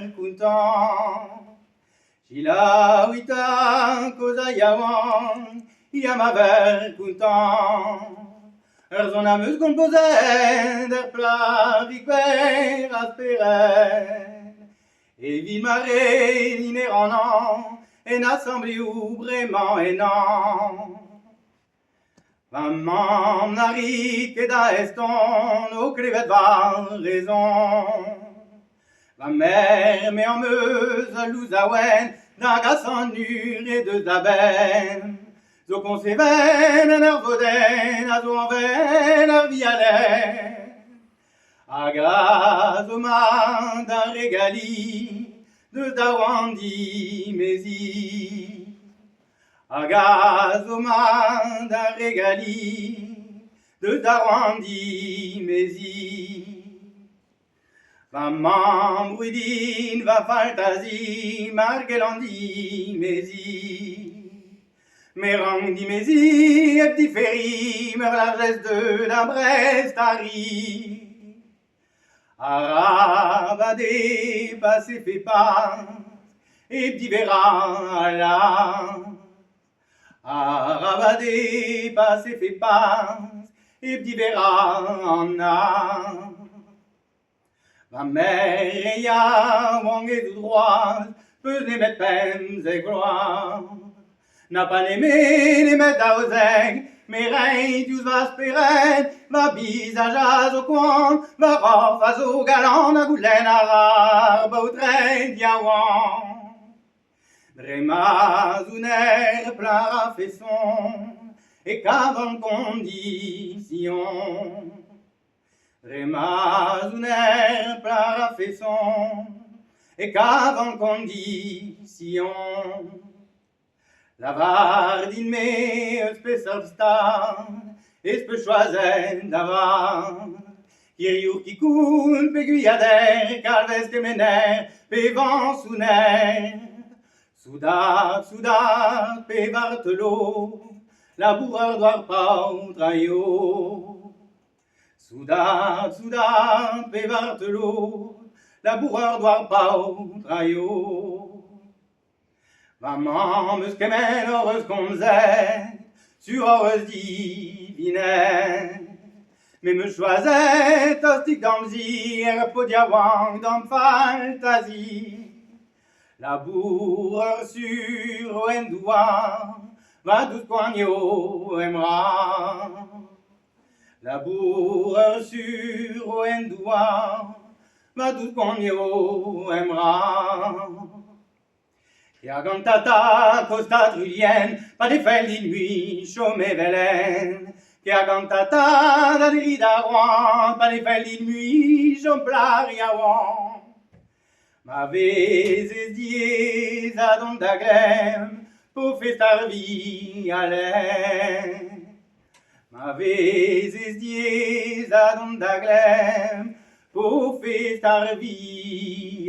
vel kontant. Selaouit 'ta kozh ha yaouank, ya ma vel kontant. Ur son am eus kompozet er plac'hig berr a spered. Evit ma ren e rannañ en asambleoù bremañ ennañ. Va mamm na rit ket a eston o klevet va rezon. Va merc'h, me am eus ul louzaouenn da gas an ure deus da benn. Zo koñseven en ur vodenn a zo anvet ar vialenn. Hag a zo mat da regaliñ deus da oan dimeziñ. Hag a zo mat da regaliñ deus da oan dimeziñ. Va mamm roit din va faltazi mar gellan dimeziñ. Me rank dimeziñ hep diferiñ meurlarjez deut a Brest arri. Arabat eo pasefe pas hep diverrañ al laz. Arabat eo pasefe pas hep diverrañ an az. Va merc'h yaouank e droad 'peus nemet 15 vloaz. Na pa nemet nemet 12, me 'ray diouzh va spered, va bizaj a zo koant, va c'horf a zo galant ha goulenn a ra ar baotred yaouank. Dre ma'z on er plac'h a-feson e kavan kondision. Dre ma'z on er plac'h a-feson e kavan kondision. Lavar din-me eus peseurt stad ez peus choazet da vat. Hiziv kikoun pe gwiader, kalvez kemener pe vañsouner. Soudard, soudard pe vartelo, labourer douar paotr a eo. Soudard, soudard pe vartelo, labourer douar paotr a eo. Va mamm eus kement hoc'h eus komzet, sur hoc'h eus divinet. Me 'm eus choazet tostik d'am zi er paotr yaouank d'am faltazi. Labourer sur en douar, va dous poanio em ra. Labourer sur en douar, va dous poanio em ra. Ya gant tata kosta truilhenn, pa ne fell din mui chom evel-henn. Ya gant tata da dri da roan, pa ne fell din mui chom plac'h yaouank. Ma vezez diaes ha dont da glemm, p'o fest ar vialenn. Ma vezez diaes ha dont da glemm, p'o fest ar vialenn.